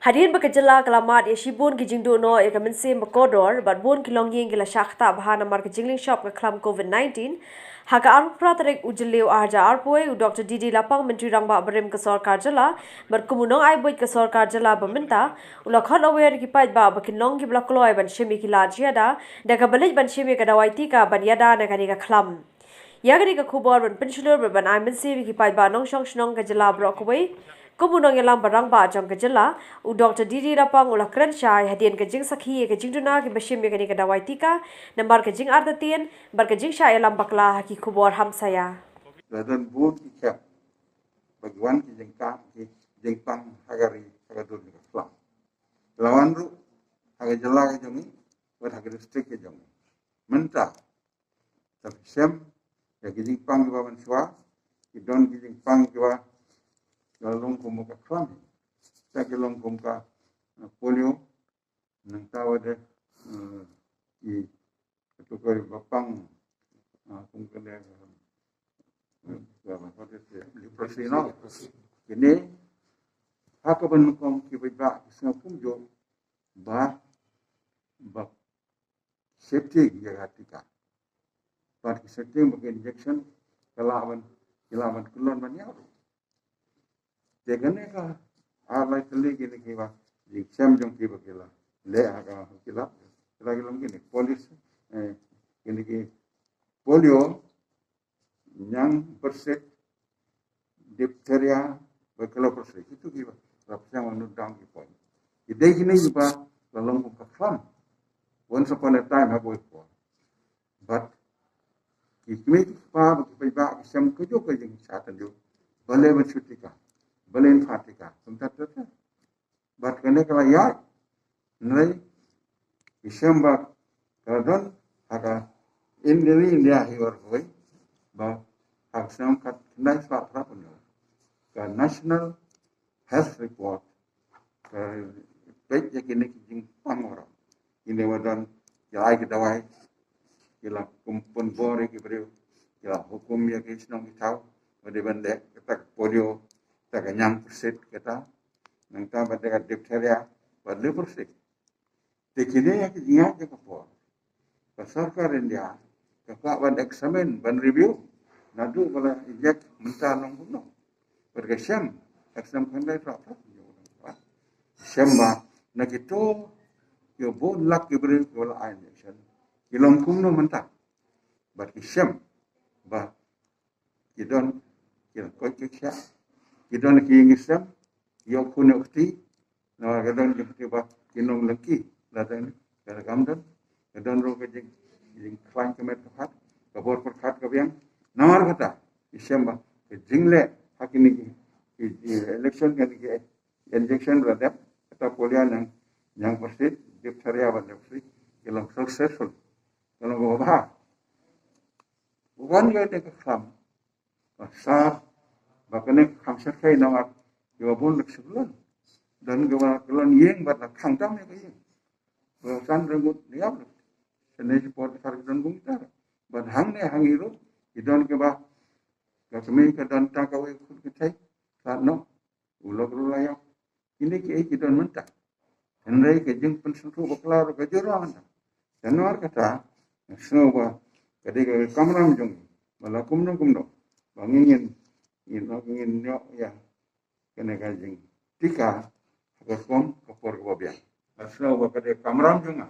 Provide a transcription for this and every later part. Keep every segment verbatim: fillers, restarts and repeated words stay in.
Hadien ba ka jylla ka la mad ïa shibun ki jingduh noh ïa ka mynsiem ba kordor bad bun ki longïing ki la shah ktah bha namar ka jinglynshop ka khlam covid nineteen, ha ka arphew phra tarik u Jylliew arhajar arphew wei, u Doctor D D Lapang, Myntri Rangbah barim ka sorkar jylla bad kum u nongai buit ka sorkar jylla ba mynta, u la khot aware ïa ki paidbah ba kin long kiba la kloi ban shim ïa ki lad shi ïada da kaba leit ban shim ïa ka dawai tika ban ïada na kane ka khlam. Ïa kane ka khubor ban pynshlur bad ban ai mynsiem ïa ki paidbah nongshong shnong ka jylla baroh kawei, kum u nongïalam ba rangbah jong ka jylla, u Doctor D D Lapang, u la kren shai hadien ka jingsakhi ïa ka jingduna kiba shim ïa kane ka dawai tika namar ka jingartatien bad ka jingshah ïalam bakla ha ki khubor hamsaïa. La don bun ki khep ba ki wan ki jingkam ki jingpang ha ka ri ha ka dur ka khlam. La wan ruh ha ka jylla ka jong ngi bad ha ka district ka jong ngi. Mynta, ta ki sem ïa ki jingpang kiba mynshuwa, ki don ki jingpang kiba, kiba long kum ka khlam, ta ki long kum ka, eh, polio, nangta wat de, eh, ki, ka tu ka ba pang, eh, kum kane, eh, ka ba, what is it? Leprosy, no? Kine ha kaba nyngkong ki paidbah ki sngew kumjuh ba, ba safety ïa ka tika. Bad ki safety ba ki injection ka lah ban, ki lah ban kyllon ban ïaw. Te kane ka ar lai tylli kine kiba jingshem jong ki ba ki la leh ha ka, ki la, ki la, ki long kine polio, eh, kine ki polio, ñiang pyrshit, diphtheria, bad ka leprosy. Kitu kiba la pyrshang ban nud down ki poi. Ki dei kine kiba la long kum ka khlam once upon a time ha kawei ka por. Bad ki kmie ki kpa bad ki paidbah ki shem kajuh ka jingshah tynjuh, balei ban shu tika, balei ban pha tika, kumta ter ter. Bad kane ka la ïaid, hynrei ki shem ba ka la don ha ka India, India hi baroh kawei, ba ha ka snem khatkhyndai spah phra phew hynñiew, ka National Health Report ka peit ïa kine ki jingpang baroh. Kine ba don, ki la ai ki dawai, ki la kum pynbor ïa ki briew, ki la hukum ïa ki shnong ki thaw ba dei ban leh kata ka polio, kata ka ñiang pyrshit kata, nangta bad ka diphtheria bad leprosy. Te kine ïa ki jingïaid jong ka por, ka sorkar India ka kwah ban examine, ban review, naduh ba la inject mynta long kumno. Bad ka shem, ka shem khyndai phra phew hynñiew, shem ba na kito ki bun lak ki briew kiba la ai injection, ki long kumno mynta. Bad ki shem ba ki don, ki la koit ki khiah, ki don ki ïing ki sem, ki ïoh khun ïoh kti, namar ka don jingkti ba ki nong lengki, la don ka la kam don, ka don ruh ka jing, jingkhlaiñ ka met ka phad, ka bor pyrkhat ka biang. Namar kata ki shem ba ka jingleh ha kine ki, ki, ki election, kine ki injection ba la dep, kata polio, ñiang, ñiang pyrshit, diphtheria bad leprosy, ki long successful. Ka long kaba bha. Wan ïa kane ka khlam, ba sar, ba kane ka kham shyrkhei, namar kiba bun lak shu kyllon. Don kiba kyllon ïing bad la khang tam ïa ka ïing. Ba san ryngut ïap lut. Kane shi por ka sar ki don kumta. Bad hangne hangi ruh ki don kiba, ka kmie ka don tang kawei khun kynthei, sat noh, u lok ruh la ïap. Kine kiei ki don mynta. Hynrei ka jingpynsngewthuh bakla ruh ka jur mynta. Te namar kata nga sngew ba ka dei ka kamram jong ngi ba la kumno kumno ba ngin, ngin, ngin ïoh ïa kane ka jingtika ha ka rukom ka por kaba biang. Nga sngew ba ka dei ka kamram jong nga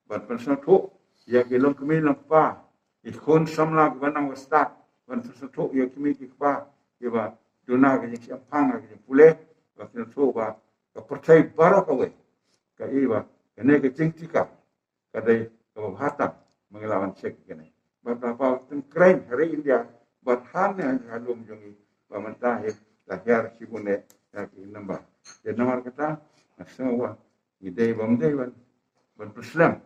ban pynsngewthuh ïa ki longkmie longkpa, ki khun samla kiba nang ba stad, ban pynsngewthuh ïa ki kmie ki kpa kiba duna ka jingshemphang, ka jingpule, ba kin sngewthuh ba ka pyrthei baroh kawei ka i ba kane ka jingtika ka dei kaba bha tam, ma ngi lah ban check kane. Bad ba, ba tyngkreiñ ha ri India bad hangne ha lum jong ngi ba mynta hi la hiar shibun eh ïa ki number. Te namar kata nga sngew ba ngi dei bym dei ban, ban pynslem.